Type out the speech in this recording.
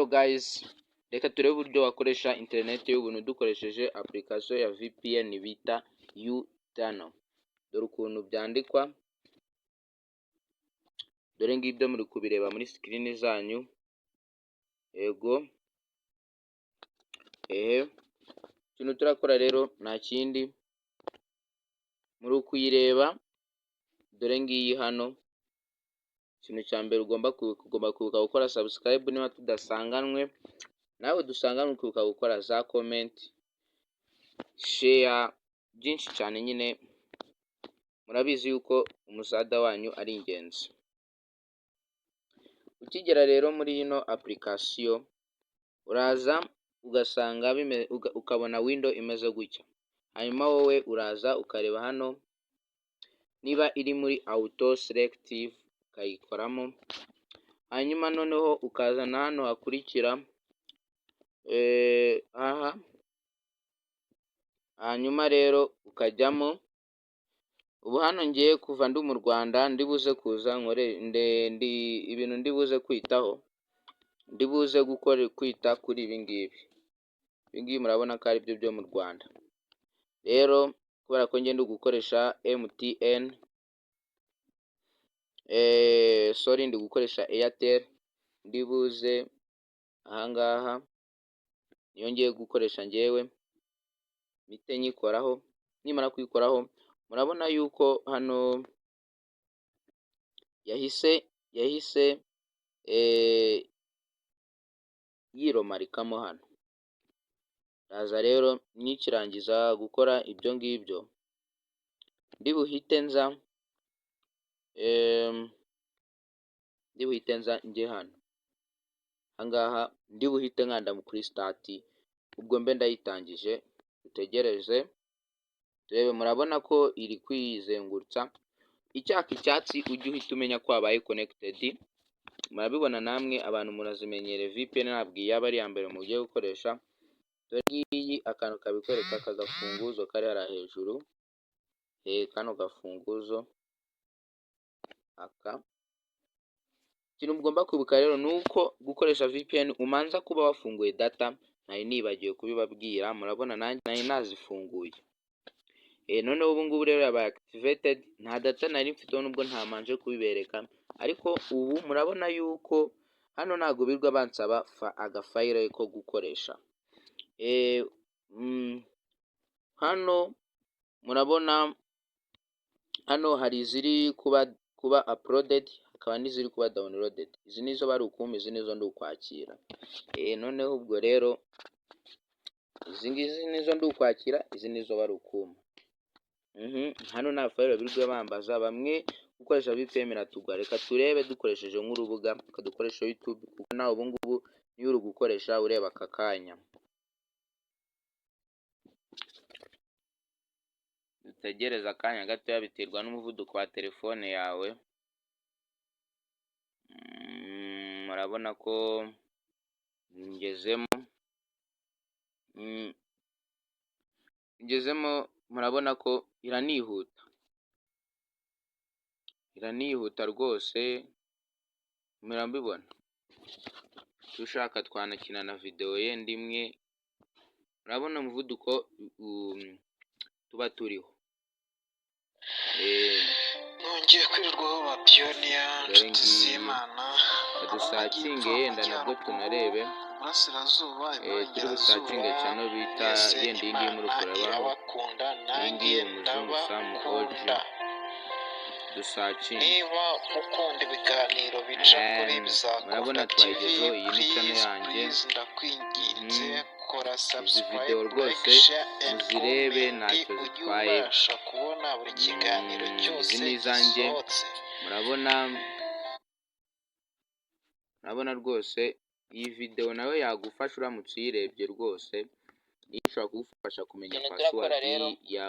Hello guys, reka turebe uburyo wakoresha interineti y'ubuntu dukoresheje application ya VPN bita UTunnel. Dore ukuntu byandikwa, dore ngibyo muri kubireba muri screen zanyu, yego, ehe, ikintu turakora rero nta kindi, muri kuyireba, dore ngiyi hano. Ikintu cya mbere ugomba kwibuka, ugomba kwibuka gukora subscribe niba tudasanganwe, nawe dusanganwe ukibuka gukora za comment, share, byinshi cyane nyine, murabizi yuko umusada wanyu ari ingenzi. Ukigera rero muri ino application, uraza ugasanga ukabona window imeze gutya, hanyuma wowe uraza ukareba hano niba iri muri auto selective, ukayikoramo, hanyuma noneho ukazana hano hakurikira aha, hanyuma rero ukajyamo. Ubu hano ngiye kuva ndi mu Rwanda, ndi buze kuza nkore ndi ibintu ndi buze kwitaho, ndi buze gukora kwita kuri ibi ngibi. Ibi ngibi murabona ko ari byo byo mu Rwanda. Rero kubera ko njye ndi gukoresha MTN, sorry, ndi gukoresha Airtel, ndi buze ahangaha niyo ngiye gukoresha njyewe, mpite nyikoraho. Nimara kuyikoraho, murabona yuko hano yahise yiromarikamo hano. Ndaza rero nikirangiza gukora ibyo ngibyo, ndi buhite nza njye hano ahangaha, ndi buhite nkanda kuri start, ubwo mbe ndayitangije. Dutegereze turebe. Murabona ko iri kwizengurutsa icyaka icyatsi, ujye uhita umenya ko habaye connected. Murabibona namwe, abantu murazimenyereye VPN, ntabwo iyi yaba ari iya mbere mugiye gukoresha. Dore ngiyi, akantu kabikwereka, aka gafunguzo kari hariya hejuru, kano gafunguzo aka. Ikintu mugomba kwibuka rero ni uko gukoresha VPN umanza kuba wafunguye data, nari nibagiwe kubibabwira. Murabona nanjye nari nazifunguye. Noneho ubu ngubu rero yabaye activated, nta data nari mfiteho nubwo ntamanje kubibereka, ariko ubu murabona yuko hano ntabwo birirwa bansaba agafile ko gukoresha. Hano murabona hano hari iziri kuba uploaded, hakaba n'iziri kuba downloaded. Izi nizo bari ukumpa, izi nizo ndi ukwakira. Noneho ubwo rero izi ngizi nizo ndi ukwakira, izi nizo bari ukumpa. Hano nta file birirwa bambaza. Bamwe gukoresha VPN biratugora. Reka turebe dukoresheje nk'urubuga, reka dukoreshe YouTube, kuko nawe ubu ngubu niyo uri gukoresha ureba aka kanya. Dutegereze akanya gatoya, biterwa n'umuvuduko wa telefone yawe. Murabona ko ngezemo, ngezemo, murabona ko iranihuta, iranihuta rwose, murabibona. Dushaka twanakina na videwo yenda imwe, murabona umuvuduko tuba turiho. Nongeye kwirirwaho ba pioneer, Dore nshuti ngiyi. z'Imana. Dusearchinge yenda nabwo tunarebe. Iburasirazuba, Turi busearchinge channel bita mwese yenda iyi ngiyi muri Imana kurebaho, irabakunda, iyi nanjye ngiyi Umuzungu Sam OG. ndabakunda. Dusearchinge. Niba ukunda ibiganiro bica kuri Bizakunda Murabona TV, twayigezeho, iyi ni channel please, yanjye. please, ndakwinginze, kora Izi subscribe, video like, rwose share and muzirebe, comment, ntacyo ujye zitwaye. ubasha kubona buri kiganiro cyose Izi ni izanjye. gisohotse. Murabona rwose iyi video nawe yagufasha uramutse uyirebye rwose, niyo ishobora kugufasha kumenya Ikintu turakora password rero ya kugira